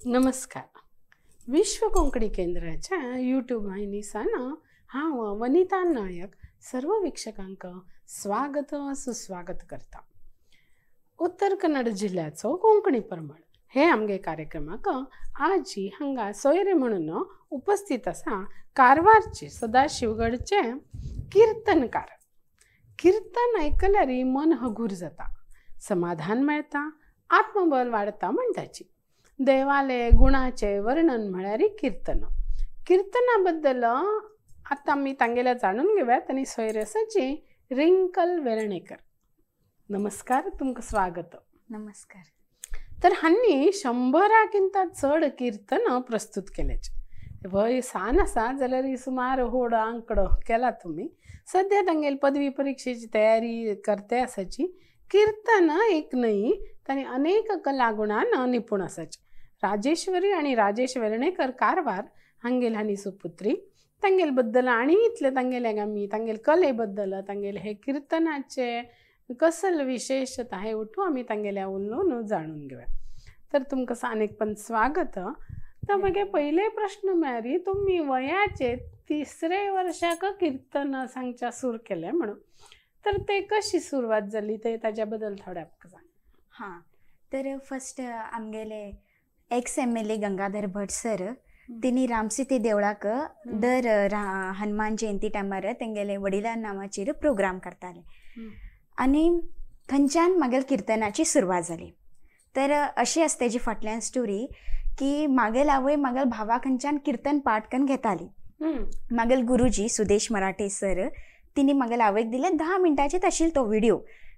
नमस्कार. विश्व कोंकणी केंद्राच्या यूट्यूब वाहिनीसान हांव वनिता नायक सर्व वीक्षकांक स्वागत सुस्वागत करता. उत्तर कन्नड जिल्ल्याचो कोंकणी परमळ हे आमगे कार्यक्रमाक आजी हांगा सोयरे म्हणून उपस्थित आसा कारवारचे सदाशिवगडचे किर्तनकार. किर्तन आयकल्यार मन हगूर जाता, समाधान मेळता, आत्मबल वाडता म्हणटाची. देवाले गुणाचे वर्णन म्हळ्यार किर्तन. किर्तना बद्दल आतां आमी तांगेल्या जाणून घेवयात आनी सोयरे आसाची रिंकल वेर्णेकर. नमस्कार, तुमकां स्वागत. नमस्कार. तर हांणी 100 चड किर्तन प्रस्तुत केल्याचे. वय सान आसा जाल्यार सुमार व्हड आंकडो केला तुमी. सद्या तांगेली पदवी परिक्षेची तयारी करते आसाची. किर्तन एक न्हय तांणी अनेक कलागुणान निपूण आसाचे. राजेश्वरी आनी राजेश वेर्णेकर कारवार हांगेल हांणी सुपुत्री. तांगेल बद्दल आनी इतले तांगेले आमी तांगेल कले बद्दल तांगेले हे किर्तनाचे कसल विशेषता हे उठू आमी तांगेल्या उलोवन जाणून घेवया. तर तुमकां आनीक पण स्वागत. तर मागे पयले प्रश्न म्हळ्यार तुमी वयाचे 3रे वर्षाक किर्तन सांगच्या सुरू केलें म्हणून, तर ते कशी सुरवात जाली ते ताज्या बद्दल थोडे आमकां सांग. हां, तर फर्स्ट आमगेले ex M L A Gangadhar Bhat sir तेणी रामसीते देवळाक दर हनुमान जयंती टायमार तेंगेले वडिला नांवाचेर प्रोग्राम करताले आनी थंयच्यान म्हागेले किर्तनाची सुरवात जाली. तर अशी आसा तेजी फाटल्यान स्टोरी की म्हागेल आवय म्हागेल भावा खंयच्यान किर्तन पाठ करून घेताली. म्हागेल गुरुजी सुदेश मराठे सर तिणी म्हागेल आवयक दिले 10 मिनटाचेच आशिल्लो तो व्हिडियो,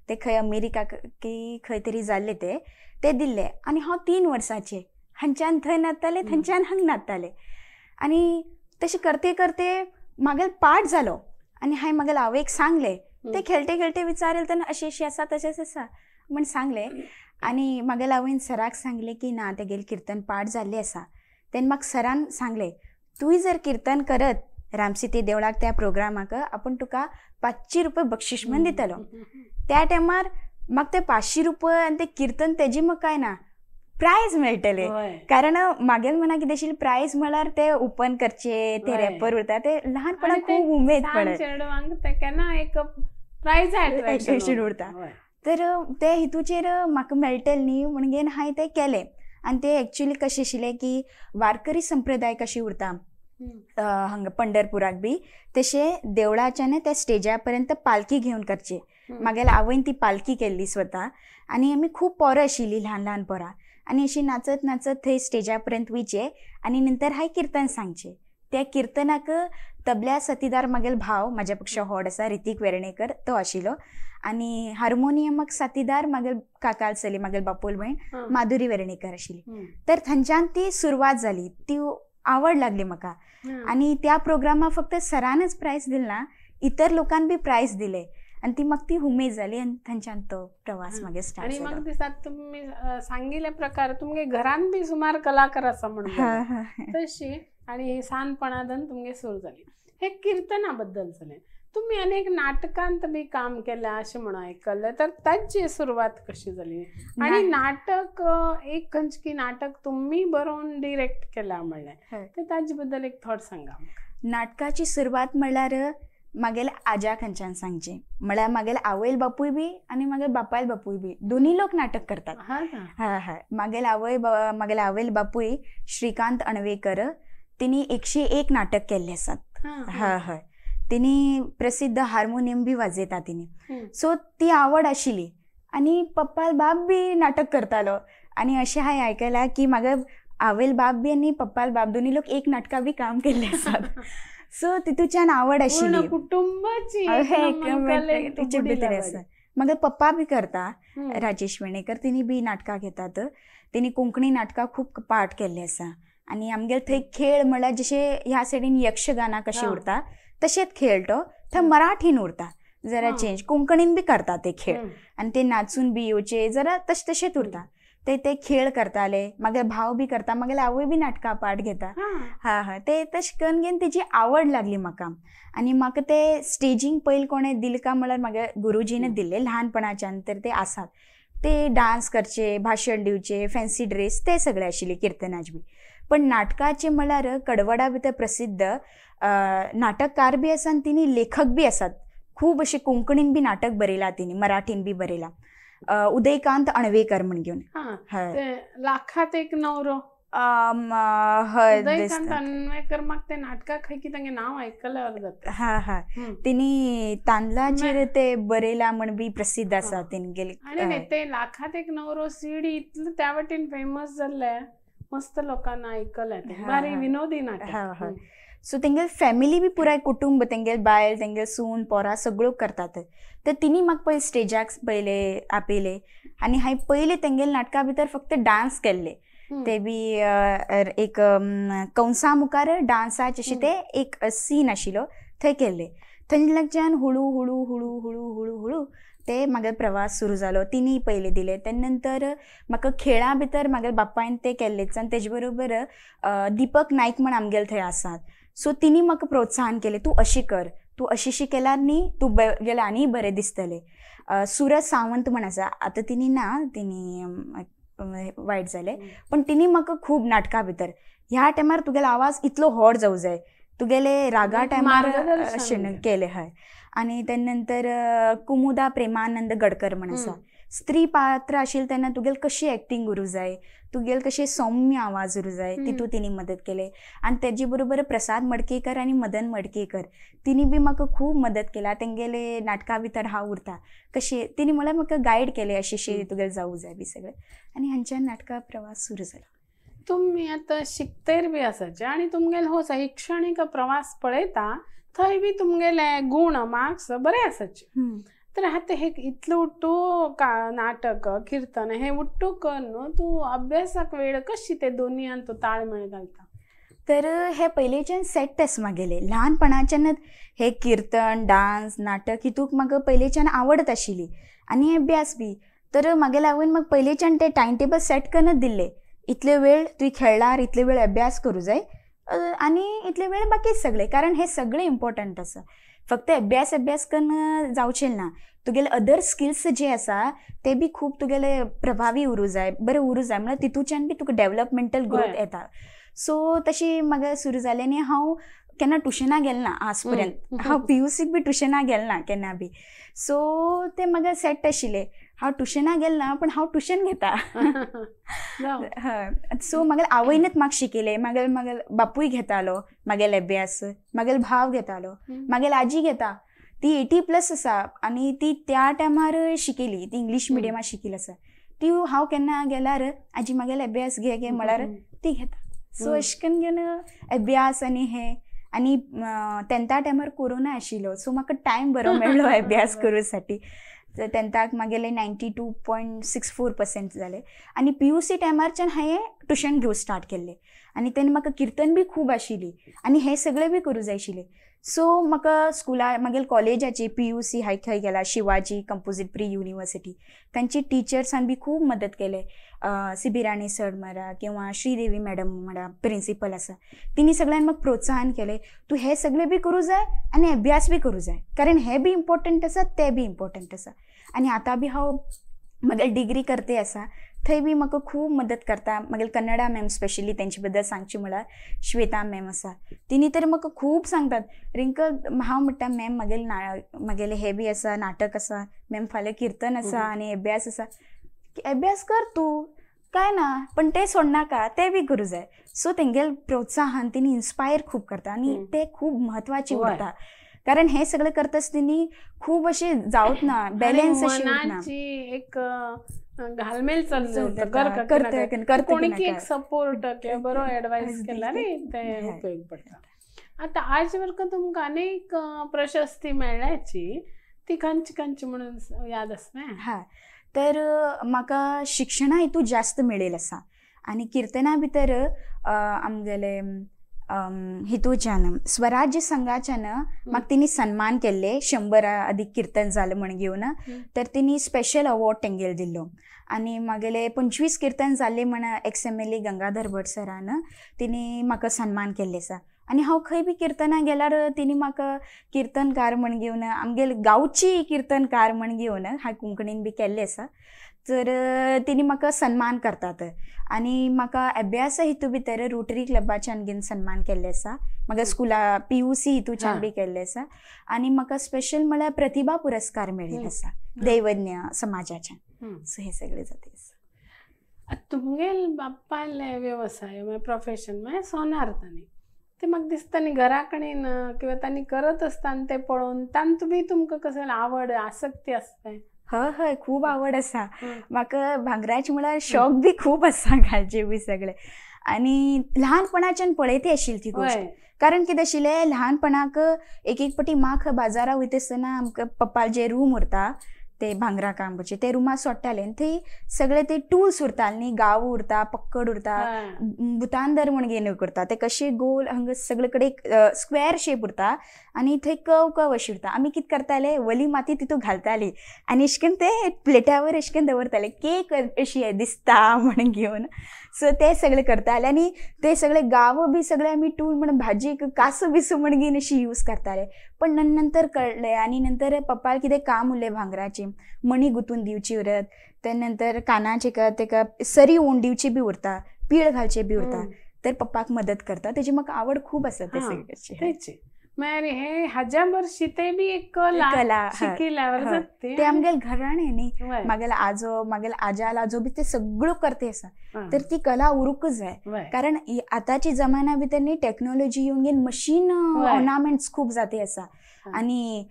ते खंय अमेरिका की खंय तरी जाल्ले ते दिल्ले आनी हांव 3 वर्सांचे हांच्यान थंय नाचताले, थंयच्यान हांग नाचताले आनी तशें करते करते म्हागेल पाठ जालो आनी हांवें म्हागेल आवयक सांगलें. ते खेळटे खेळटे विचारले तेन्ना अशें अशें आसा तशेंच आसा म्हण सांगलें आनी म्हागेल आवयन सराक सांगलें की ना तेगेलें किर्तन पाठ जाल्लें आसा. तेन्ना म्हाका सरान सांगलें तूंय जर कीर्तन करत रामसीते देवळाक त्या प्रोग्रामाक आपूण तुका 500 रुपये बक्षीस म्हण दितलो. त्या टायमार म्हाका ते 500 रुपये आनी ते किर्तन तेजी म्हाका काय ना प्रायज मेळटले, कारण म्हागेल मनाक कितें आशिल्लें प्रायज म्हळ्यार ते ओपन करचे, ते रॅपर उरता, ते ल्हानपणाक खूब उमेद पडत उरता. तर ते हितूचेर म्हाका मेळटलें न्ही म्हणून हांवें तें केलें. आनी ते एक्चुअली कशें आशिल्लें की वारकरी संप्रदाय कशी उरता हांगा पंढरपुराक बी तशें देवळाच्यान त्या स्टेजा पर्यंत पालखी घेवन करचे. म्हागेल्या आवयन ती पालखी केल्ली स्वता आनी आमी खूब पोरां आशिल्लीं, ल्हान ल्हान पोरां, आनी अशी नाचत नाचत थंय स्टेजा पर्यंत वयचे आनी नंतर हांवें किर्तन सांगचें. त्या किर्तनाक तबल्या साथीदार म्हागेलो भाव म्हाज्या पेक्षा व्हड आसा रितीक वेर्णेकर तो आशिल्लो आनी हार्मोनियमाक साथीदार म्हागेल काकाल चली म्हागेल बापोल भयण माधुरी वेर्णेकर आशिल्ली. तर थंयच्यान ती सुरवात जाली, ती आवड लागली म्हाका आनी त्या प्रोग्रामाक फक्त सरानच प्रायज दिल ना, इतर लोकांनी बी प्रायज दिले आनी ती म्हाका ती उमेद जाली आनी थंयच्यान तो प्रवास मागीर स्टार्ट जालो. आनी म्हाका दिसता तुमी सांगिल्ल्या प्रकार तुमगे घरान बी सुमार कलाकार आसा म्हणून तशी आनी सानपणांत तुमगे सुरू जाली. हे किर्तना बद्दल जालें. तुमी अनेक नाटकांत बी काम केलें अशें म्हणून आयकल्लें, तर ताची सुरवात कशी जाली आनी नाटक एक खंयचें की नाटक तुमी बरोवन डिरेक्ट केलां म्हणलें, तर ताजे बद्दल एक थोडें सांगा. नाटकाची सुरवात म्हणल्यार म्हागेल्या आज्या खंयच्यान सांगचें, म्हळ्यार म्हागेले आवयल बापूय बी आनी म्हागेले बापायल बापूय बी दोनूय लोक नाटक करतात. हय हय, म्हागेले आवय म्हागेले आवयल बापूय श्रीकांत अणवेकर तिणी 101 नाटक केल्ले आसात. हय हय, तिणी प्रसिद्ध हार्मोनियम बी वाजयता तिणी. सो ती आवड आशिल्ली आनी पप्पाल बाब बी नाटक करतालो आनी अशें हांवें आयकलां की म्हागे आवयल बाब बी आनी पप्पाल बाब दोनूय लोक एक नाटकां बी काम केल्ले आसात. सो तितूच्यान आवड आशिल्ली, कुटुंबाची भितर आसा. म्हागे पप्पा बी करता राजेश वेर्णेकर, तिणी बी नाटकां घेतात, तिणी कोंकणी नाटकां खूब पाठ केल्ले आसा. आनी आमगेले थंय खेळ म्हळ्यार जशें ह्या सायडीन यक्षगाना कशें उरता तशेंच खेळ तो थंय मराठीन उरता, जरा चेंज कोंकणीन बी करता ते खेळ आनी ते नाचून बी येवचे जरा तशें तशेंच उरता. ते ते खेळ करताले, मागीर भाव बी करता, मागीर आवय बी नाटकां पार्ट घेता. हा हा, ते तशें करून घेवन तेजी आवड लागली म्हाका. आनी म्हाका ते स्टेजींग पयलीं कोणें दिलें काय म्हळ्यार म्हागे गुरुजीन दिल्लें ल्हानपणाच्यान, तर ते आसात. ते डांस करचे, भाशण दिवचे, फॅन्सी ड्रेस ते सगळे आशिल्ले किर्तनाचे बी. पण नाटकाचे म्हळ्यार कडवडा भितर प्रसिद्ध नाटककार बी आसा आनी तिनी लेखक बी आसात. खूब अशें कोंकणीन बी नाटक बरयलां तिनी, मराठीन बी बरयलां. उदयकांत अणवेकर म्हण घेवन लाखात एक नवरो हय उदयकांत अणवेकर म्हाका ते नाटकाक खंय की तांगे नांव आयकल्यार जाता. हा हा तिनी तांदळाचेर ते बरयला म्हण बी प्रसिद्ध आसा तेंगेले. आनी ते लाखात एक नवरो सीडी इतले त्या वाटेन फेमस जाल्ले, मस्त लोकांना आयकलें, बारी विनोदी नाटक. सो तेंगेल फॅमिली बी पुराय कुटुंब, तेंगेल बायल, तेंगेल सून पोरां सगळ्यो करतात. तर तिनी म्हाका पयले स्टेजाक पयले आपयले आनी हांवें पयले तेंगेल नाटका भितर फक्त डांस केल्ले, ते बी एक कंसा मुखार डांसाचे अशें ते एक सीन आशिल्लो थंय केल्ले. थंयच्यान हळू हळू हळू हळू हळू हळू ते म्हागे प्रवास सुरू जालो. तिनी पयले दिले. तेन्ना नंतर म्हाका खेळां भितर म्हागे बापायन ते केल्लेच आनी तेजे बरोबर दीपक नायक म्हण आमगेले थंय आसात. सो तिनी म्हाका प्रोत्साहन केलें, तूं अशें कर, तूं अशें केल्यार न्ही तूं गेल्यार आनी बरें दिसतलें. सुरज सावंत म्हण आसा, आतां तिनी ना, तिनी वायट जालें, पण तिनी म्हाका खूब नाटकां भितर ह्या टायमार तुगेलो आवाज इतलो व्हड जावं जाय, तुगेले रागा टायमार अशें केलें. हय. आनी तेन्ना नंतर कुमुदा प्रेमानंद गडकर म्हण आसा, स्त्री पात्र आशिल्लें तेन्ना तुगेले कशी एक्टींग करूं जाय, तुगेले कशें सौम्य आवाज उरूं जाय, तितूंत तिणी मदत केले. आनी तेजे बरोबर प्रसाद मडकेकर आनी मदन मडकेकर तिणी बी म्हाका खूब मदत केल्या. तेंगेले नाटकां भितर हांव उरता कशें तिणी म्हळ्यार म्हाका गायड केलें अशें तुगेलें जावूं जाय बी सगळें. आनी हांच्यान नाटकां प्रवास सुरू जालो. तुमी आतां शिकतेर बी आसाचे आनी तुमगेलो हो शैक्षणीक प्रवास पळयता थंय बी तुमगेले गूण मार्क्स बरे आसाचे. तर आतां हे इतलें उट्टू नाटक किर्तन हे उट्टू कर न्हू तूं अभ्यासाक वेळ कशी ते दोनूयान तूं ताळमेळ घालता? तर हे पयलेच्यान सेट आसा म्हागेले, ल्हानपणाच्यानच हे किर्तन, डांस, नाटक हितूक म्हाका पयलेच्यान आवडत आशिल्ली आनी अभ्यास बी. तर म्हागेले आवयन म्हाका पयलेच्यान ते टायम टेबल सेट करूनच दिल्ले, इतले वेळ तुवें खेळ्ळार, इतले वेळ अभ्यास करूं जाय आनी इतले वेळ बाकी सगळे, कारण हे सगळे इम्पॉर्टंट आसा. फक्त अभ्यास अभ्यास करून जावचें ना, तुगेले अदर स्किल्स जे आसा ते बी खूब तुगेले प्रभावी उरूं जाय, बरें उरूं जाय, म्हळ्यार तितूच्यान बी तुका डेवलपमेंटल ग्रोथ येता. सो तशी म्हाका सुरू जालें आनी हांव केन्ना ट्युशनाक गेलें ना आज पर्यंत, हांव पीयूसीक बी ट्युशनाक गेलें ना केन्ना बी. सो ते म्हाका सेट आशिल्लें, हांव ट्युशनाक गेलें ना पण हांव ट्युशन घेता. हय. सो म्हागेले आवयनच म्हाका शिकयलें, म्हागेले म्हागेले बापूय घेतालो म्हागेले अभ्यास, म्हागेले भाव घेतालो, म्हागेले आजी घेता, ती 80+ आसा आनी ती त्या टायमार शिकयली, ती इंग्लीश मिडियमाक शिकिल्ली आसा. ती हांव केन्ना गेल्यार आजी म्हागेले अभ्यास घे घे म्हळ्यार ती घेता. सो अशें करून घेवन अभ्यास आनी हे आनी तेंथा टायमार कोरोना आशिल्लो, सो म्हाका टायम बरो मेळ्ळो अभ्यास करूं साठी. तेंथाक म्हागेले 92.64% जाले. आनी पीयूसी टायमारच्यान हांवें ट्युशन घेवंक स्टार्ट केल्लें आनी तेन्ना म्हाका किर्तन बी खूब आशिल्ली आनी हें सगळें बी करूं जाय आशिल्लें. सो म्हाका स्कुला म्हागेले कॉलेजाची पीयूसी हांवें खंय गेला, शिवाजी कंपोजीट प्री युनिवर्सिटी, तांची टिचर्सान बी खूब मदत केले. सिबिराणी सर म्हणा किंवा श्रीदेवी मॅडम म्हणा प्रिंसिपल आसा, तिणी सगळ्यांनी म्हाका प्रोत्साहन केलें, तूं हें सगळें बी करूं जाय आनी अभ्यास बी करूं जाय, कारण हें बी इम्पॉर्टंट आसा, तें बी इम्पॉर्टंट आसा. आनी आतां बी हांव म्हागेली डिग्री करते आसा, थंय बी म्हाका खूब मदत करता. म्हागेली कन्नडा मॅम स्पेशली तेंचे बद्दल सांगचें म्हळ्यार श्वेता मॅम आसा, तिणी तर म्हाका खूब सांगतात, रिंकल हांव म्हणटा मॅम म्हागेले म्हागेलें हें बी आसा, नाटक आसा मॅम, फाल्यां किर्तन आसा आनी अभ्यास आसा. अभ्यास कर तूं, काय ना, पण ते सोडनाका, ते बी करूं जाय. सो तेंगेले प्रोत्साहन तिणी इन्स्पायर खूब करता आनी ते खूब म्हत्वाचें उरता, कारण हे सगळें करता आसतना खूब अशें जावत ना, बॅलन्स अशें उरना, एक घालमेल चल्ले कोणीकी एक सपोर्ट किंवा बरो एडवायस केला न्ही ते उपयोग पडटा. आतां आज वर्ग तुमकां अनेक प्रशस्ती मेळ्ळ्याची, ती खंयची खंयची म्हणून याद आसा? हा, तर म्हाका शिक्षणा हितून जास्त मेळिल्लें आसा आनी किर्तना भितर आमगेले हितूच्यान स्वराज्य संघाच्यान म्हाका तेणी सन्मान केल्ले, 100 अदीक किर्तन जालें म्हण घेवन, तर तेणी स्पेशल अवॉर्ड तेंगेल दिल्लो. आनी म्हागेले 25 किर्तन जाल्ले म्हण ex MLA Gangadhar Bhat सरान तेणी म्हाका सन्मान केल्ले आसा. आनी हांव खंय बी किर्तनाक गेल्यार तेणी म्हाका किर्तनकार म्हण घेवन, आमगेले गांवची किर्तनकार म्हण घेवन हांवें कोंकणीन बी केल्लें आसा. तर तेणी म्हाका सन्मान करतात आनी म्हाका अभ्यासा हितू भितर रोटरी क्लबाच्यान घेवन सन्मान केल्ले आसा. म्हाका स्कुला PUC हितूच्यान बी केल्ले आसा आनी म्हाका स्पेशल म्हळ्यार प्रतिभा पुरस्कार मेळिल्लो आसा दैवज्ञ समाजाच्यान. सो हे सगळे जाते. तुमगेल बापायले व्यवसाय म्हळ्यार प्रोफेशन म्हळ्यार सोनार तांणी ते म्हाका दिसता न्ही घरा कडेन किंवा तांणी करत आसतना ते पळोवन तांतू बी तुमकां कसले आवड आसक्ती आसता? हय हय खूब आवड आसा म्हाका. भांगराचे म्हळ्यार शॉक बी खूब आसा घालचे बी सगळे आनी ल्हानपणाच्यान पळयती आशिल्ली ती गोश्ट. कारण कितें आशिल्लें ल्हानपणाक एक एक पटी माख बाजारा वयता आसतना आमकां पप्पा जे रूम उरता ते भांगरा काम करचे ते रुमां सोडटाले आनी थंय सगळे ते टूल्स उरताले न्ही, गांव उरता, पक्कड उरता, भुतांदर म्हण घेवन करता ते कशे गोल हांगा सगळे कडेन स्क्वेर शेप उरता आनी थंय कव कव अशी उरता. आमी कितें करताले वली माती तितू घालताली आनी अशें करून ते प्लेटावर अशें करून दवरताले केक अशी दिसता म्हण घेवन. सो ते सगळे करताले आनी ते सगळे गांव बी सगळे आमी टूल म्हण भाजी कासो बिसो म्हण घेवन अशी यूज करताले. पण नंतर कळ्ळें आनी नंतर पप्पाक कितें काम उरलें भांगराचें मणी गुंतून दिवची उरत, ते नंतर कानाचे तेका सरी ओंड दिवची बी उरता, पीळ घालचे बी उरता, तर पप्पाक मदत करता. तेजी म्हाका आवड खूब आसा ते सगळ्याची. मागीर हे हाज्या भरशी ते बी एक कला शिकिल्यावर जाता ते आमगेले घराणे न्ही, मागेले आजो मागेले आजा आजो बी ते सगळ्यो करते आसा. तर ती कला उरूंकच जाय कारण आतांची जमाना भितर न्ही टॅक्नोलॉजी येवन घेवन मशीन ऑर्नामेंट्स खूब जाते आसा आनी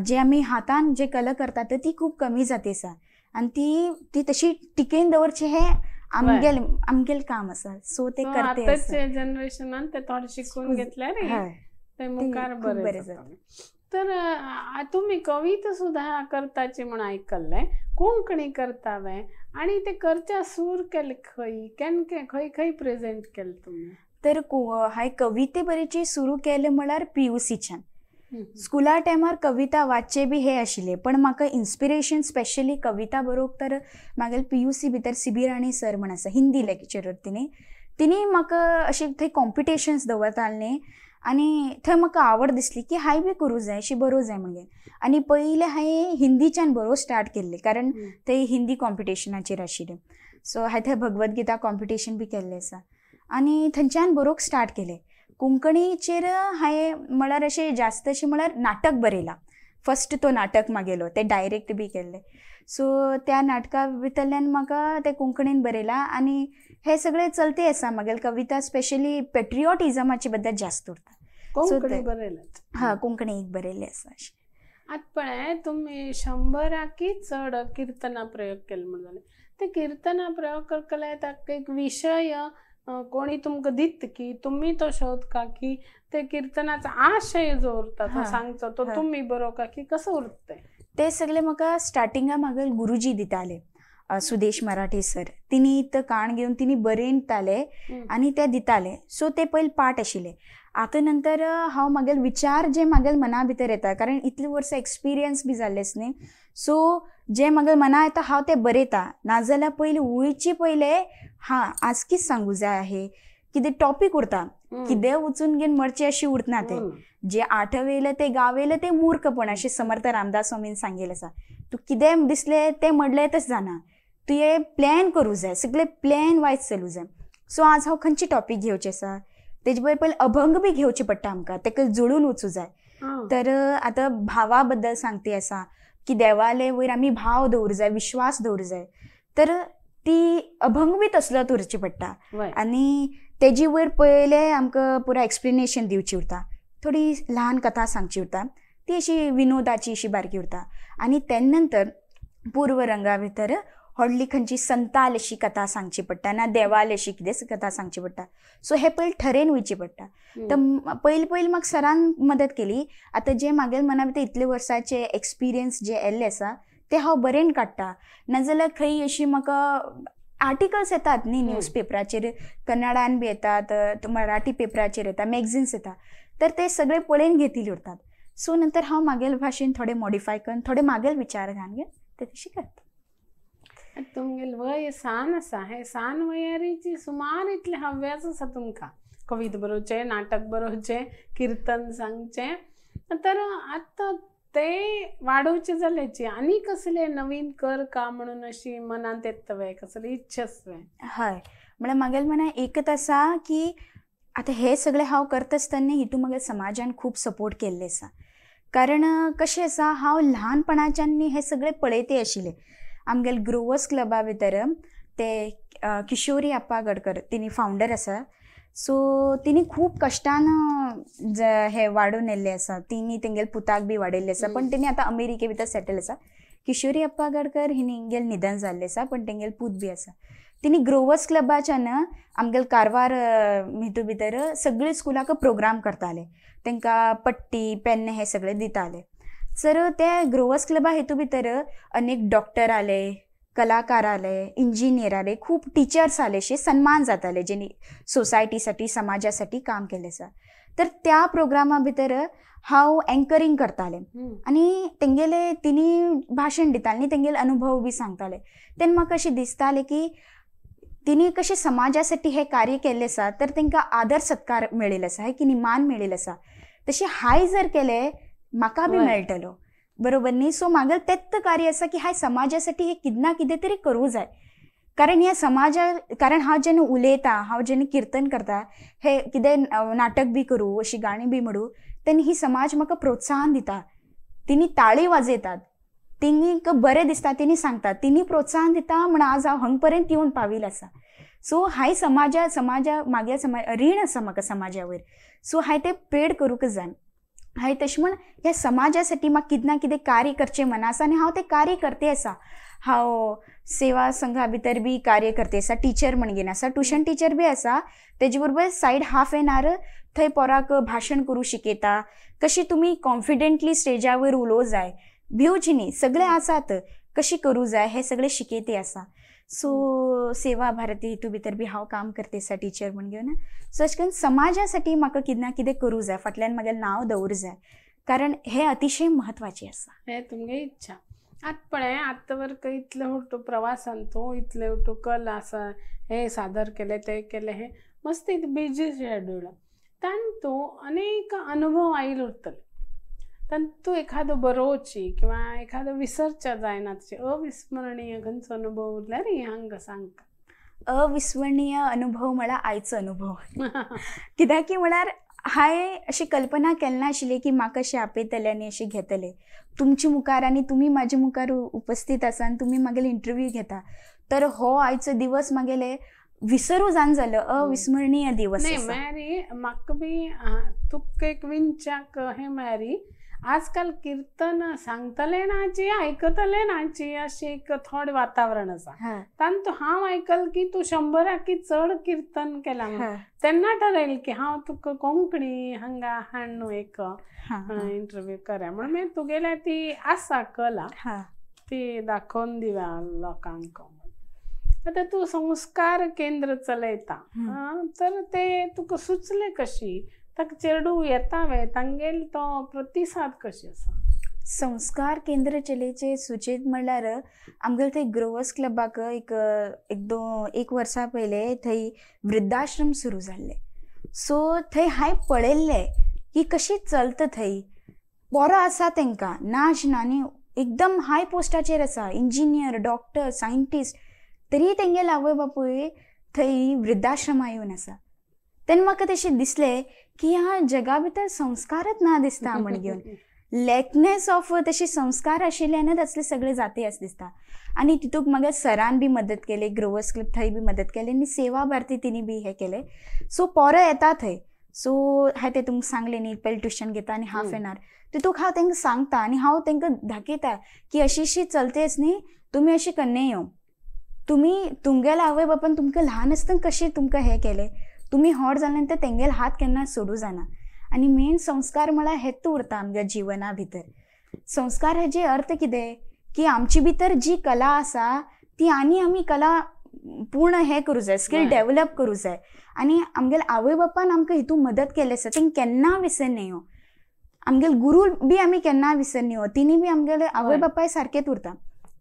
जे आमी हातान जे कला करतात ती खूब कमी जाते आसा आनी ती ती तशी टिकेन दवरची हे आमगेल आमगेल काम आसा. सो ते करते आतांच्या जनरेशनान ते थोडे शिकून घेतल्यार ते मुखार बरें जाता. तर तुमी कविता सुद्दां करताची म्हण आयकल्लें, कोंकणी करतावे आनी ते करच्या सूर केले खंय केन्ना खंय खंय प्रेजेंट केले तुमी? तर हांवें कविते बरेची सुरू केले म्हळ्यार PUCच्यान. स्कुला टायमार कविता वाचचे बी हे आशिल्ले पण म्हाका इन्स्पिरेशन स्पेशली कविता बरोवंक तर म्हागेले PUC भितर सिबी राणी सर म्हण आसा, हिंदी लेक्चरर, तिणी तिणी म्हाका अशें थंय कॉम्पिटिशन्स दवरताले न्ही आनी थंय म्हाका आवड दिसली की हांवें बी करूं जाय अशी बरोवंक जाय म्हणगे. आनी पयलें हांवें हिंदीच्यान बरोवंक स्टार्ट केल्लें कारण थंय हिंदी कॉम्पिटिशनाचेर आशिल्लें. सो हांवें थंय भगवत गीता कॉम्पिटिशन बी केल्लें आसा आनी थंयच्यान बरोवंक स्टार्ट केलें. कोंकणीचेर हांवें म्हळ्यार अशें जास्त अशें म्हळ्यार नाटक बरयलां. फर्स्ट तो नाटक मागेलो तें डायरेक्ट बी केल्लें. सो त्या नाटका भितरल्यान म्हाका तें कोंकणीन बरयलां आनी हे सगळें चलते आसा. म्हागेले कविता स्पेशली पेट्रियोटिजमाचे बद्दल जास्त उरता. कोंकणी बरयलां? हां, कोंकणी एक बरयल्लें आसा अशें. आतां पळय तुमी 100 चड किर्तना प्रयोग केले म्हण जालें, ते किर्तना प्रयोग करतले ताका एक विशय कोणी तुमकां दित की तुमी तो शोधका की ते किर्तनाचो आशय जो उरता तो सांगचो तो तुमी बरोवका की कसो उरता ते सगळे म्हाका स्टार्टिंगा म्हागे गुरुजी दिताले, सुदेश मराठे सर. तिणी तो काण घेवन तिणी बरयताले आनी ते दिताले. सो ते पयले पाठ आशिल्ले. आतां नंतर हांव म्हागेले विचार जे म्हागेले मना भितर येता कारण इतले वर्सां एक्सपिरियन्स बी जाल्ले न्ही, सो जे म्हागेले मना येता हांव ते बरयता. नाजाल्यार पयलीं वयचे पयले हां आज कितें सांगू जाय आहे कितें टॉपीक उरता, कितें वचून घेवन मरचें अशें उरतना ते जे आठवेले ते गावेले ते मूर्खपण अशें समर्थ रामदास स्वामीन सांगिल्लें आसा. तूं कितें दिसलें तें म्हणलें तशें जाणा, तुवें प्लॅन करूं जाय, सगळें प्लॅन वायज चलूं जाय. सो आज हांव खंयची टॉपीक घेवचें आसा तेजे बरोबर पयलीं अभंग बी घेवचे पडटा आमकां, तेका जुळून वचूं जाय. तर आतां भावा बद्दल सांगती आसा की देवाले वयर आमी भाव दवरूं जाय, विश्वास दवरूं जाय, तर ती अभंग बी तसलोच उरची पडटा आनी तेजी वयर पयलें आमकां पुराय एक्सप्लेनेशन दिवची उरता, थोडी ल्हान कथा सांगची उरता, ती अशी विनोदाची अशी बारकी उरता. आनी तेन्ना नंतर पूर्वरंगा भितर व्हडली खंयची संताल अशी कथा सांगची पडटा ना देवाल अशी कितें कथा सांगची पडटा. सो हे पयलीं ठरेन वयची पडटा. तर पयलीं पयलीं म्हाका सरान मदत केली. आतां जे म्हागेले मना भितर इतले वर्साचे एक्सपिरियन्स जे येल्ले आसा ते हांव बरें काडटा. नाजाल्यार खंय अशी म्हाका आर्टिकल्स येतात न्ही न्यूज पेपराचेर, कन्नडान बी येतात, मराठी पेपराचेर येता, मॅगझिन्स येता, तर ते सगळे पळोवन घेतिल्ले उरतात. सो नंतर हांव म्हागेले भाशेन थोडे मॉडिफाय करून थोडे म्हागेले विचार घालून घेवन ते तशें करता. तुमगेले वय सान आसा, हे सान वयारीची सुमार इतले हव्यास आसा तुमकां, कविता बरोवचें, नाटक बरोवचें, किर्तन सांगचें. तर आतां ते वाडोवचे जाल्याची आनी कसले नवीन कर का म्हणून अशी मनांत येतवे, कसली इच्छा आसवे? हय, म्हळ्यार म्हागेले मनां एकच आसा की आतां हे सगळें हांव करता आसतना हितून म्हागे समाजान खूब सपोर्ट केल्ले आसा. कारण कशें आसा, हांव ल्हानपणाच्यान हें सगळें पळयते आशिल्लें. आमगेले ग्रोवर्स क्लबा भितर ते किशोरी आप्पा गडकर तिनी फावंडर आसा. सो तिनी खूब कश्टान हे वाडोवन येल्ले आसा. तिनी तेंगेले पुताक बी वाडयल्ले आसा, पण तेणी आतां अमेरिके भितर सेटल आसा. किशोरी आप्पा गडकर हिणें निधन जाल्लें आसा, पण तेंगेले पूत बी आसा. तिनी ग्रोवर्स क्लबाच्यान आमगेले कारवार हितू भितर सगळे स्कुलाक प्रोग्राम करताले, तांकां पट्टी पेन हे सगळे दिताले. सर ते ग्रोवर्स क्लबा हितू भितर अनेक डॉक्टर आले, कलाकार आले, इंजिनियर आले, खूब टिचर्स आले, अशे सन्मान जाताले जेणी सोसायटीसाठी समाजासाठी काम केलें आसा. तर त्या प्रोग्रामा भितर हांव एंकरींग करतालें आनी तेंगेले तिनी भाशण दितालें आनी तेंगेले अनुभव बी सांगताले. तेन्ना म्हाका अशें दिसतालें की तिनी कशें समाजासाठी हे कार्य केल्लें आसा, तर तांकां आदर सत्कार मेळिल्लो आसा, हे की मान मेळिल्लो आसा. तशें हांवें जर केलें म्हाका बी मेळटलो, बरोबर न्ही? सो म्हागेलें तेंच कार्य आसा की हांवें समाजासाठी हे कितें ना कितें तरी करूं जाय. कारण ह्या समाजा, कारण हांव जेन्ना उलयतां, हांव जेन्ना किर्तन करता, हे कितें नाटक बी करूं, अशी गाणी बी म्हणू, तेन्ना ही समाज म्हाका प्रोत्साहन दिता. तिनी ताळी वाजयतात, तिनी बरें दिसता, तिनी सांगतात, तिनी प्रोत्साहन दिता म्हण आज हांव हांग पर्यंत येवन पाविल्लें आसा. सो हांवें समाजा समाजा म्हागे समाज रीण आसा म्हाका समाजा वयर. सो हांवें तें पेड करूंक जाय. हांवें तशें म्हण ह्या समाजासाठी म्हाका कितें ना कितें कार्य करचें मना आसा आनी हांव तें कार्य करते आसा. हांव सेवा संघा भितर बी कार्य करते आसा, टिचर म्हण घेवन आसा, ट्युशन टिचर बी आसा. तेजे बरोबर सायड हाफ एन our थंय पोराक भाशण करूं शिकयता, कशी तुमी कॉन्फिडंटली स्टेजा वयर उलोवं जाय, भिवची न्ही, सगळें आसात, कशी करूं जाय हें सगळें शिकयते आसा. सो सेवा भारती हितू भितर बी हांव काम करते आसा टिचर म्हण घेवन. सो अशें करून समाजासाठी म्हाका कितें ना कितें करूं जाय, फाटल्यान म्हागेलें नांव दवरूं जाय, कारण हें अतिशय म्हत्वाचें आसा. हें तुमगे इच्छा. आतां पळय, आतां वर्क इतले होटो प्रवासान तूं इतले होटो कला आसा, हे सादर केलें तें केलें, हें मस्त बिजी शेड्यूल, तांतू अनेक अनुभव आयले उरतले. तांतू एखादो बरोवची किंवा एखादो विसरच्या जायना तशें अविस्मरणीय खंयचो अनुभव उरल्यार हांगा सांगता. अविस्मरणीय अनुभव म्हळ्यार आयचो अनुभव. कित्याक की म्हळ्यार हांवें अशी कल्पना केन्ना नाशिल्ली की म्हाका अशें आपयतले आनी अशें घेतले तुमचे मुखार आनी तुमी म्हाजे मुखार उपस्थीत आसा आनी तुमी म्हागेले इंटरव्यू घेता. तर हो आयचो दिवस म्हागेले विसरू जावन जालो, अविस्मरणीय दिवस. न्ही म्हळ्यार म्हाका बी तुका एक विंचाक हें म्हळ्यार आजकाल किर्तन सांगतले नाची आयकतले नाची अशें एक थोडें वातावरण आसा. तांतू हांव आयकल की तूं 100 चड किर्तन केलां, तेन्ना ठरयल की हांव तुका कोंकणी हांगा हाडून एक इंटरव्यू करा म्हणून मागीर तुगेल्या ती आसा कला ती दाखोवन दिवया लोकांक. आतां तूं संस्कार केंद्र चलयता, तर ते तुका सुचलें कशी, ताका चेडूं येता वे, तांगेल तो प्रतिसाद कशी आसा? संस्कार केंद्र चलयचे सुचेत म्हणल्यार आमगेले थंय ग्रोवर्स क्लबाक एक एक वर्सा पयले थंय वृद्धाश्रम सुरू जाल्ले. सो थंय हांवें पळयल्लें की कशी चलता थंय, पोरां आसा तांकां नाच ना आनी एकदम हाय पोस्टाचेर आसा, इंजिनियर, डॉक्टर, सायंटिस्ट, तरी तेंगेले आवय बापूय थंय वृद्धाश्रमा येवन आसा. तेन्ना म्हाका तशें दिसलें की ह्या जगा भितर संस्कारच ना दिसता म्हण घेवन, लॅकनेस ऑफ तशे संस्कार आशिल्ल्यानच असले सगळे जाती आस दिसता. आनी तितूक म्हाका सरान बी मदत केली, ग्रोवर्स क्लब थंय बी मदत केली आनी सेवा भारती तिणी बी हें केलें. सो पोरां येता थंय. सो हांवें तें तुमकां सांगलें न्ही, पयलीं ट्युशन घेता आनी हाफ एन our तितूक हांव तांकां सांगता आनी हांव तांकां दाखयता की अशी अशी चलतेच न्ही, तुमी अशी कन्ने येवं, तुमी तुमगेल्या आवय बापान तुमकां ल्हान आसतना कशें तुमकां हें केलें, तुमी व्हड जाले नंतर तेंगेले हात केन्ना सोडूं जायना. आनी मेन संस्कार म्हळ्यार हेत उरता आमच्या जिवना भितर. संस्कार हेजे अर्थ कितें की आमचे भितर जी कला आसा ती आनी आमी कला पूर्ण हें करूं जाय, स्कील डेवलप करूं जाय. आनी आमगेले आवय बापान आमकां हितून मदत केल्ली आसा, तेंकां केन्ना विसरना. आमगेले गुरू बी आमी केन्ना विसरना, तिणी बी आमगेले आवय बापाय सारकेच उरता.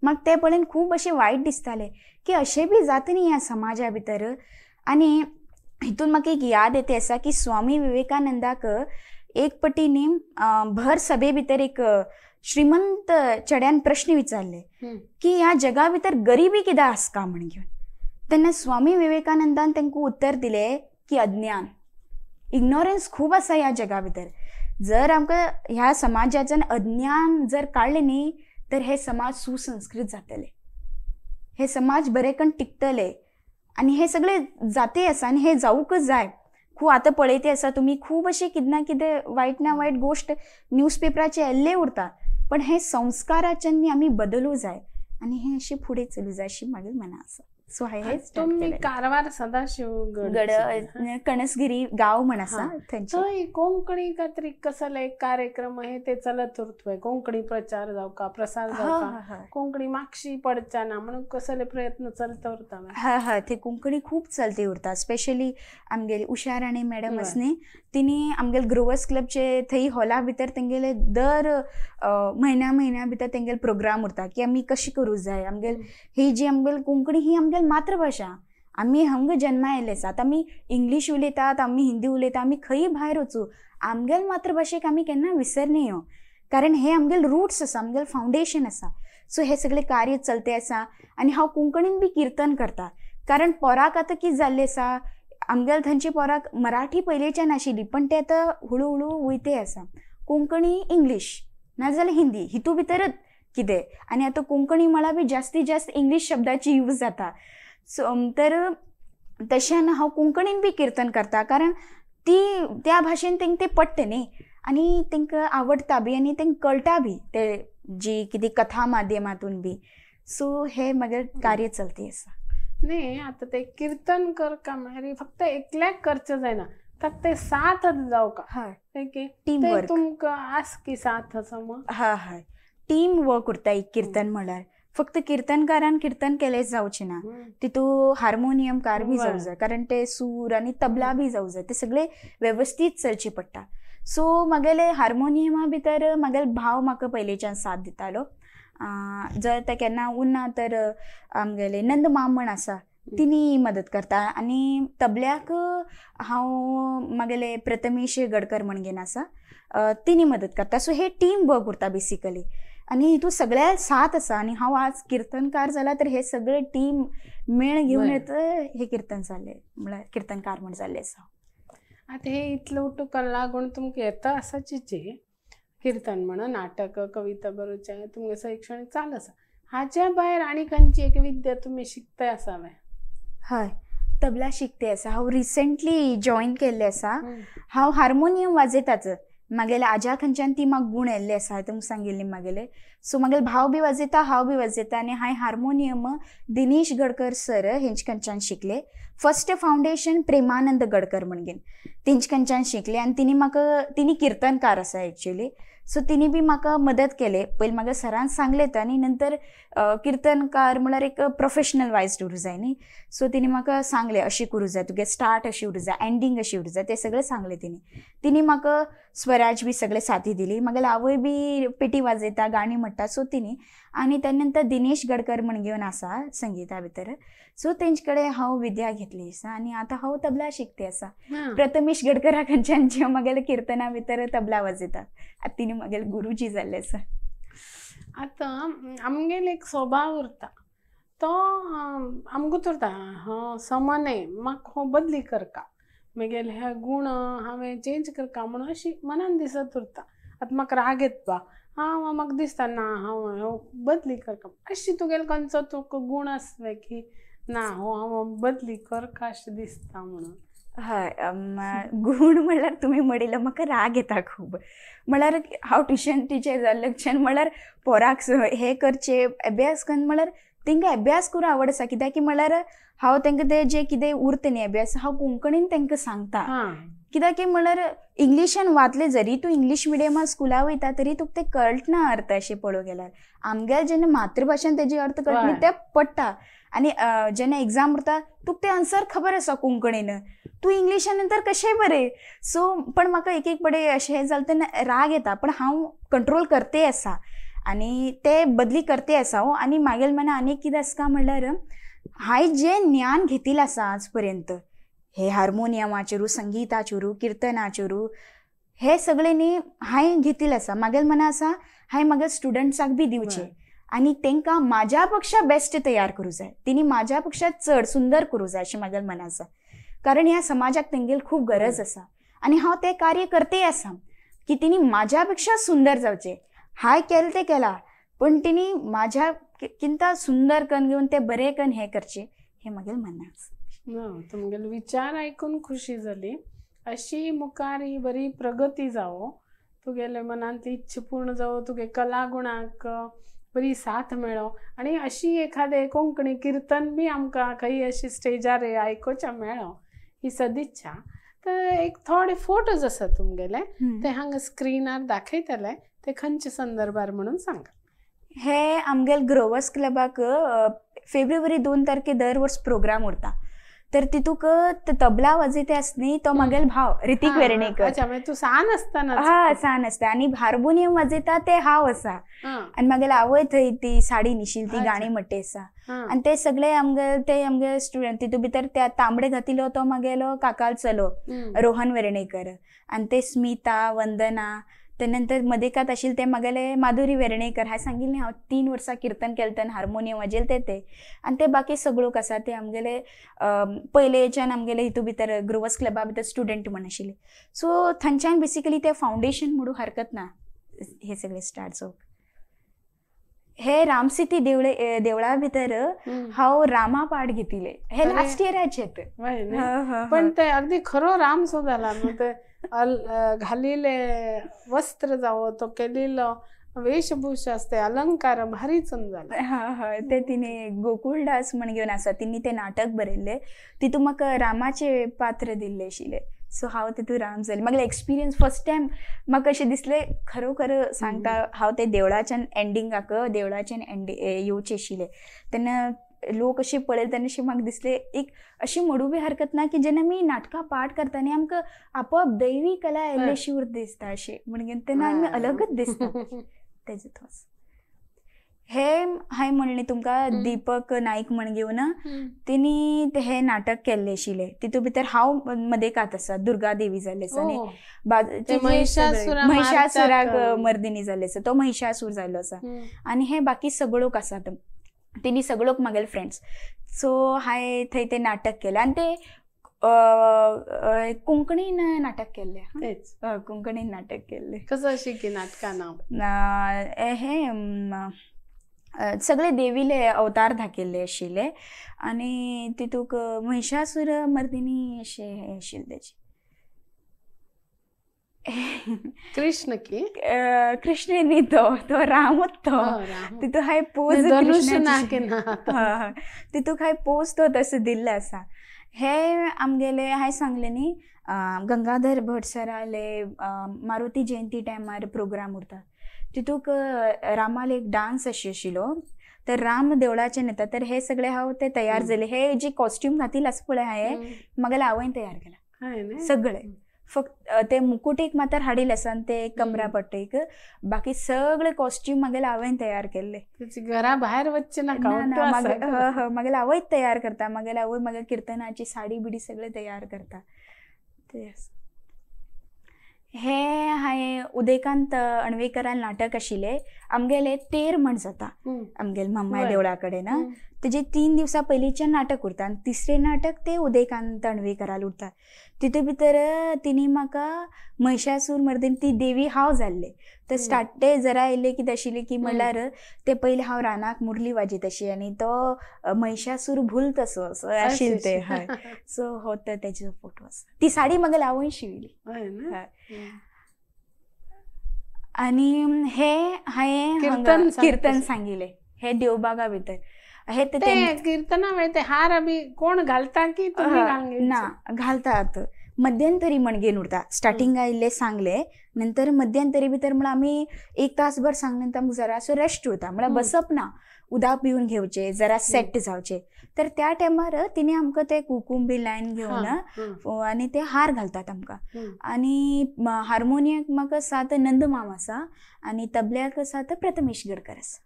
म्हाका तें पळोवन खूब अशें वायट दिसतालें की अशें बी जाता न्ही ह्या समाजा भितर. आनी हितून म्हाका एक याद येता आसा की स्वामी विवेकानंदाक एक पटी न्ही भर सभे भितर एक श्रीमंत चेड्यान प्रश्न विचारले की ह्या जगा भितर गरिबी कित्याक आसका म्हण घेवन. तेन्ना स्वामी विवेकानंदान तांकां उत्तर दिलें की अज्ञान, इग्नोरन्स खूब आसा ह्या जगा भितर. जर आमकां ह्या समाजाच्यान अज्ञान जर काडलें न्ही तर हे समाज सुसंस्कृत जातले, हे समाज बरेकन टिकतले आनी हे सगळे जाते आसा आनी हे जावूंकच जाय. खूब आतां पळयते आसा तुमी खूब अशें कितें ना कितें वायट ना वायट गोश्ट न्यूजपेपराचेर येल्ले उरता, पण हे संस्काराच्यान आमी बदलूं जाय आनी हे अशें फुडें चलूं जाय अशी म्हागे मना आसा. सो हांवें तुमी कारवार सदाशिव गड कणसगिरी गांव म्हण आसा थंयचे थंय कोंकणी खातीर कसले कार्यक्रम हे ते चलत उरतय, कोंकणी प्रचार जावका प्रसार जावका, कोंकणी मागशी पडचा ना म्हणून कसले प्रयत्न चलत उरता? हय हय, ते कोंकणी खूब चलती उरता. स्पेशली आमगेली उषा राणे मॅडम आसा न्ही, तिणी आमगेले ग्रोवर्स क्लबचे थंय हॉला भितर तेंगेले दर म्हयन्या म्हयन्या भितर तेंगेले प्रोग्राम उरता की आमी कशी करूं जाय आमगेले ही जी आमगेली कोंकणी ही आमगेली मातृभाशा, आमी हांगा जन्मा आयले आसात, आमी इंग्लीश उलयतात, आमी हिंदी उलयतात, आमी खंय भायर वचूं आमगेले मातृभाशेक आमी केन्ना विसरनी हो, कारण हे आमगेले रुट्स आसा, आमगेले फावंडेशन आसा. सो हे सगळे कार्य चलते आसा आनी हांव कोंकणीन बी किर्तन करता, कारण पोराक आतां कितें जाल्लें आसा, आमगेले थंयचे पोराक मराठी पयलींच्यान आशिल्ली पण ते आतां हळू हळू वयते आसा, कोंकणी इंग्लीश नाजाल्यार हिंदी हितू भितरच कितें, आनी आतां कोंकणी म्हळ्यार बी जास्तीत जास्त इंग्लीश शब्दाची यूज जाता. सो तर तशें हांव कोंकणीन बी किर्तन करता, कारण ती त्या भाशेन तांकां तें पडटा न्ही आनी तांकां आवडटा बी आनी तांकां कळटा बी ते जी कितें कथा माध्यमातून बी. सो हे म्हगेलें कार्य चलती आसा. न्ही आतां ते किर्तन करका म्हळ्यार फक्त एकल्याक करचें जायना, ताका ते साथ जावका. हय, टीम वर्क तुमकां आस की साथ आसा मग? हय हय, टीम वर्क उरता एक किर्तन म्हळ्यार. फक्त किर्तनकारान किर्तन केलें जावचें ना, तितू हार्मोनियमकार बी जावं जाय, कारण ते सूर आनी तबला बी जावं जाय, ते सगळे वेवस्थीत चलचे पडटा. सो म्हागेले हार्मोनियमा भितर म्हागेले भाव म्हाका पयलींच्यान साथ दितालो. जर ते केन्ना उरना तर आमगेले नंद माम म्हण आसा तिणी मदत करता, आनी तबल्याक हांव म्हागेले प्रथमेश गडकर म्हण घेवन आसा तिणी मदत करता. सो हे टीम वर्क उरता बेसिकली आनी हितू सगळ्या साथ आसा. आनी हांव आज किर्तनकार जाला तर हे सगळे टीम मेळ घेवन येत हे किर्तन जालें, म्हळ्यार किर्तनकार म्हण जाल्लें आसा. आतां हे इतलो तुका लागून तुमकां येता आसाचीच किर्तन म्हण नाटक कविता बरोवचें तुमगे शैक्षणीक चालू आसा, हाच्या भायर आनी खंयची एक विद्या तुमी शिकताय आसा? हय, तबला शिकते आसा हांव, रिसेंटली जॉईन केल्लें आसा. हांव हार्मोनियम वाजयताच, म्हागेले आज्या खंयच्यान ती म्हाका गूण येल्ले आसा तुमकां सांगिल्ली म्हागेले. सो म्हागेले भाव बी वाजयता, हांव बी वाजयता, आनी हांवें हार्मोनियम दिनेश गडकर सर हेंचे खंयच्यान शिकले. फर्स्ट फावंडेशन प्रेमानंद गडकर म्हणगेन तेंचे खंयच्यान शिकले, आनी तिणी म्हाका, तिणी किर्तनकार आसा एक्चुअली, सो तिणी बी म्हाका मदत केले. पयलीं म्हाका सरान सांगलें आनी नंतर किर्तनकार म्हळ्यार एक प्रोफेशनल वायज उरूं जाय न्ही, सो तिणी म्हाका सांगलें अशें करूं जाय, तुगे स्टार्ट अशें उरूं जाय, एंडींग अशें उरूं जाय, तें सगळें सांगलें तिणी. तिणी म्हाका स्वराज बी सगळे साथी दिली. म्हागेले आवय बी पेटी वाजयता, गाणी म्हणटा, सो तिणी. आनी त्या नंतर दिनेश गडकर म्हण घेवन आसा संगीता भितर, सो तेंचे कडेन हांव विद्या घेतली आसा आनी आतां हांव तबला शिकते आसा. प्रथमेश गडकरा खंयच्यान जे म्हागेले किर्तना भितर तबला वाजयता, आतां तिणी म्हागेले गुरुजी जाल्ले आसा. आतां आमगेले एक स्वभाव उरता तो आमकांच उरता, हो समन्वय म्हाका हो बदली करका, मागीर हे गूण हांवें चेंज करका म्हणून अशी मनान दिसत उरता. आतां म्हाका राग येता, हांव म्हाका दिसता ना हांव हो बदली करका, अशी तुगेलो खंयचो तुका गूण आसले की ना हो हांव बदली करका अशें दिसता म्हणून? हय, गूण म्हणल्यार तुमी म्हणिल्लो म्हाका राग येता खूब. म्हळ्यार हांव ट्युशन टिचर जाल्ल्याच्यान म्हळ्यार पोराक हे करचे अभ्यास कर म्हळ्यार तांकां अभ्यास करूं आवड आसा, कित्याक की म्हळ्यार हांव तांकां ते जे कितें उरता न्ही अभ्यास हांव कोंकणीन तांकां सांगता, कित्याक की म्हळ्यार इंग्लिशान वाचलें जरी तूं इंग्लीश मिडियमान स्कुला वयता तरी तुका तें कळना अर्थ. अशें पळोवंक गेल्यार आमगेले जेन्ना मातृभाशेन तेजे अर्थ कळटा न्ही ते पडटा, आनी जेन्ना एग्जाम उरता तुका ते आन्सर खबर आसा कोंकणीन, तूं इंग्लिशान नंतर कशेंय बरय. सो पण म्हाका एक एक बडे अशें जालें तेन्ना राग येता, पण हांव कंट्रोल करते आसा आनी ते बदली करते आसा. आनी म्हागेले मना आनी कितें आसता म्हणल्यार हांवें जें ज्ञान घेतिल्लें आसा आज पर्यंत, हे हार्मोनियमाचेरू, संगीताचेरू, किर्तनाचेरू, हे सगळें न्ही हांवें घेतिल्लें आसा. म्हागेले मना आसा हांवें म्हागे स्टुडंट्साक बी दिवचें आनी तांकां म्हाज्या पेक्षा बेस्ट तयार करूं जाय, तिणी म्हाज्या पेक्षा चड सुंदर करूं जाय अशें म्हागे मना आसा. कारण ह्या समाजाक तेंगेल खूब गरज आसा आनी हांव तें कार्य करते आसा की तिणी म्हाज्या पेक्षा सुंदर जावचें. हांवें केलें तें केलां पण तिणी म्हाज्या किंता सुंदर करून घेवन तें बरें करून हें करचें हें म्हागेलें मना आसा. तुमगेलो विचार आयकून खुशी जाली. अशी मुखार ही बरी प्रगती जावो, तुगेले मनांतली इच्छा पूर्ण जावो, तुगे कलागुणाक बरी साथ मेळो आनी अशी एखादें कोंकणी किर्तन बी आमकां खंय अशी स्टेजार आयकुच्या मेळो ही सदिच्छा. तर एक थोडे फोटोज आसा तुमगेले ते हांगा स्क्रिनार दाखयतले, ते खंयच्या संदर्भार म्हणून सांगा. हे आमगेले ग्रोवर्स क्लबाक फेब्रुवारी 2 तारखे दर वर्स प्रोग्राम उरता. तर तितूक तबला वाजयते आस न्ही तो म्हागेलो भाव ऋतिक वेर्णेकर. अच्छा, तूं सान आसतना. हा सान आसता. आनी हार्मोनियम वाजयता ते हांव आसा आनी म्हागेले आवय थंय ती साडी न्हेशिल्ली ती गाणी म्हणटे आसा. आनी ते सगळे आमगे ते आमगे स्टुडंट तितू भितर त्या तांबडे घातिल्लो तो म्हागेलो काकाल चलो रोहन वेर्णेकर आनी ते स्मिता वंदना, ते नंतर मदेकात आशिल्ले ते म्हागेले माधुरी वेर्णेकर. हांवें सांगिल्लें हांव 3 वर्सां किर्तन केलें तेन्ना हार्मोनियम वाजयलें ते ते आनी ते बाकी सगळो आसा ते आमगेले पयलेच्यान आमगेले हितू भितर ग्रोवर्स क्लबा भितर स्टुडंट म्हण आशिल्ले. सो थंयच्यान बेसिकली ते फावंडेशन म्हणूं हरकत ना हे सगळे स्टार्ट जावंक. हे रामसिती देवळे देवळा भितर हांव रामा पाठ घेतिल्ले हे लास्ट इयराचे. पण ते अगदी खरो राम सो जाला न्हू, ते घालिले वस्त्र जावो तो केलेलो वेशभूषा असते अलंकार भारीच जाला. हा हा, ते तिने गोकुळदास म्हण घेवन आसा तिने ते नाटक बरयल्ले तितून म्हाका रामाचे पात्र दिल्ले आशिल्ले. सो हांव तितून राम जालें. म्हागेलें एक्सपिरियन्स फर्स्ट टायम म्हाका अशें दिसलें खरोखर सांगता हांव ते देवळाच्यान एंडिंगाक देवळाच्यान एंड येवचें आशिल्लें तेन्ना लोक अशें पळयले तेन्ना अशें म्हाका दिसलें एक अशी म्हणूं बी हरकत ना की जेन्ना आमी नाटकां पाठ करता न्ही आमकां आपोआप दैवी कला येयल्ली अशी उरता दिसता अशें म्हणून तेन्ना आमी अलगच दिसता तेजे थोस. हे हांवें म्हणलें तुमकां दीपक नायक म्हण घेवन तेणी हे नाटक केल्लें आशिल्लें. तितूंत भितर हांव मदेकात आसा दुर्गा देवी जाल्लें आसा आनी महिषासुराक मर्दिनी जाल्लें आसा, तो महिषासूर जाल्लो आसा आनी हे बाकी सगळोक आसात तेणी सगळोक म्हागेले फ्रेंड्स. सो हांवें थंय तें नाटक केलें आनी ते कोंकणीन नाटक केल्लें. कोंकणीन नाटक केल्लें. कसं अशी की नाटकां नांव हे सगळे देवीले अवतार दाखयल्ले आशिल्ले आनी तितूक महिषासूर मर्दिनी अशें हें आशिल्लें तेजें. कृष्ण की कृष्ण न्ही तो तो रामूच तो तितूंत हांवें पोज तितूंत हांवें पोज तो तसो दिल्लो आसा. हे आमगेले हांवें सांगलें न्ही गंगाधर भट सराले मारुती जयंती टायमार प्रोग्राम उरता तितूक रामाल एक डांस अशें आशिल्लो तर राम देवळाचें येता तर हे सगळे हांव ते तयार जाले. हे जे कॉस्ट्यूम घातिल्ले आसा पळय हांवें म्हागेले आवयन तयार केला सगळे, फक्त ते मुकुट एक मात्र हाडिल्ले आसा आनी ते कमरा पट्टेक, बाकी सगळे कॉस्ट्यूम म्हागेले आवयन तयार केल्ले. घरा भायर वचचें नाका, म्हागेले आवयच तयार करता. म्हागेले आवय म्हागे किर्तनाची साडी बिडी सगळे तयार करता. ते हे हांवें उदयकांत अणवेकरान नाटक आशिल्लें आमगेलें तेर म्हण जाता आमगेले मम्माय देवळा कडेन, तेजे 3 दिवसां पयलींचें नाटक उरता आनी तिसरें नाटक तें उदयकांत अणवेकराल उरता. तितूंत भितर तिणी म्हाका महिषासूर मर्दिनी ती देवी हांव जाल्लें. तर स्टार्टे जरा येयलें कितें आशिल्लें की म्हणल्यार ते पयलीं हांव रानाक मुरली वाजयत अशी आनी तो महिषासूर भूल तसो असो आशिल्लें ते. हय, सो हो तर तेजो फोटो आसा. ती साडी म्हाका आवयन शिविल्ली. आनी हे हांवें किर्तन सांगिल्लें हे देवबागा भितर. हे ते किर्तना वेळ ते हार बी कोण घालता की तुमी? ना घालतात. मध्यंतरी म्हणगेन उरता स्टार्टिंगा इल्लें सांगलें नंतर मध्यंतरी भितर म्हळ्यार आमी 1 तासभर सांगले नंतर आमकां जरासो रेस्ट उरता, म्हळ्यार बसप ना, उदक पिवन घेवचें जरा सेट जावचें. तर त्या टायमार तिणें आमकां ते कुकूम बी लायन घेवन आनी ते हार घालतात आमकां. आनी हार्मोनियाक म्हाका सात नंदमाम आसा आनी तबल्याक सात प्रथमेश गडकर आसा.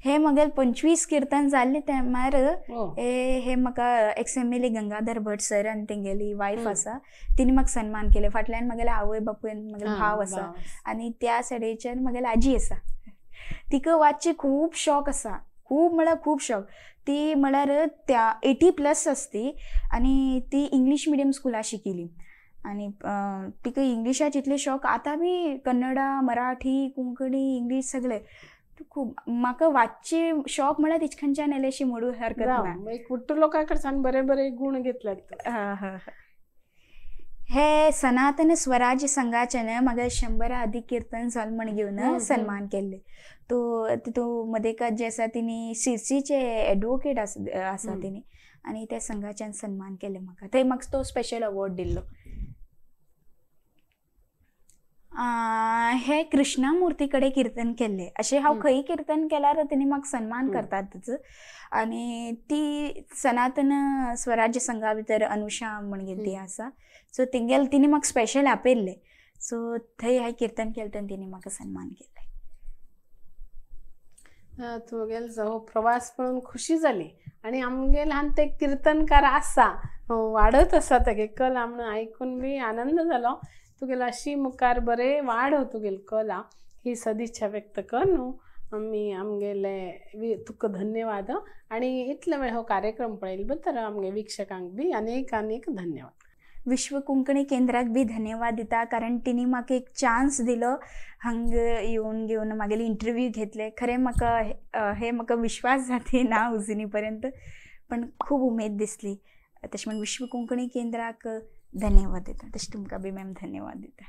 हे म्हगेले 25 किर्तन जाल्ले तेमार हे म्हाका ex M L A Gangadhar Bhat sir आनी तेंगेली वायफ आसा तिणी म्हाका सन्मान केले. फाटल्यान म्हगेले आवय बापूय आनी म्हगेलो भाव आसा आनी त्या सायडीच्यान म्हगेली आजी आसा. तिका वाचचे खूब शौक आसा, खूब म्हळ्यार खूब शौक. ती म्हळ्यार त्या 80+ आसती आनी ती इंग्लीश मिडियम स्कुलां शिकिल्ली आनी तिका इंग्लिशाचे इतले शौक आतां बी कन्नडा, मराठी, कोंकणी, इंग्लीश सगळे खूब. म्हाका वाचचे शौक म्हळ्यार तिचे खंयच्यान येयले अशी म्हणूं हरकत ना. कुट्टू लोकां कडच्यान बरे बरे गुण घेतल्यात. हे सनातन स्वराज्य संघाच्यान म्हाका 100 अधिक कीर्तन जाल म्हण घेवन सन्मान केल्ले. तो तितू मदेकात जे आसा तिणी सिरसीचे एडवोकेट आसा तिणी आनी त्या संघाच्यान सन्मान केले म्हाका. थंय म्हाका तो स्पेशल अवॉर्ड दिल्लो. हे कृष्णामूर्ती कडेन कीर्तन केल्ले. अशें हांव खंय कीर्तन केल्यार तेणी म्हाका सन्मान करतात. आनी ती सनातन स्वराज्य संघा भितर अनुषा म्हणगे ती आसा, सो तेंगेल तिणी म्हाका स्पेशल आपयल्ले. सो थंय हांवें कीर्तन केलें तेन्ना तिणी म्हाका सन्मान केले. तुगेलो हो प्रवास पळोवन खुशी जाली आनी आमगे ल्हान ते कीर्तनकार आसा, वाडत आसा तेगे कला म्हणून आयकून बी आनंद जालो. तुगेलो अशी मुखार बरें वाड हो तुगेली कला ही सदिच्छा व्यक्त कर न्हू आमी आमगेले तुका धन्यवाद. आनी इतले वेळ हो कार्यक्रम पळयलो तर आमगे वीक्षकांक बी अनेक अनेक धन्यवाद. विश्व कोंकणी केंद्राक बी धन्यवाद दिता, कारण तिणी म्हाका एक चान्स दिलो हांग येवन घेवन म्हागेली इंटरव्यू घेतले. खरें म्हाका हे म्हाका विश्वास जाती ना अजुनी पर्यंत, पण खूब उमेद दिसली. तशें म्हण विश्व कोंकणी केंद्राक धन्यवाद दिता. तशें तुमकां बी मॅम धन्यवाद दिता.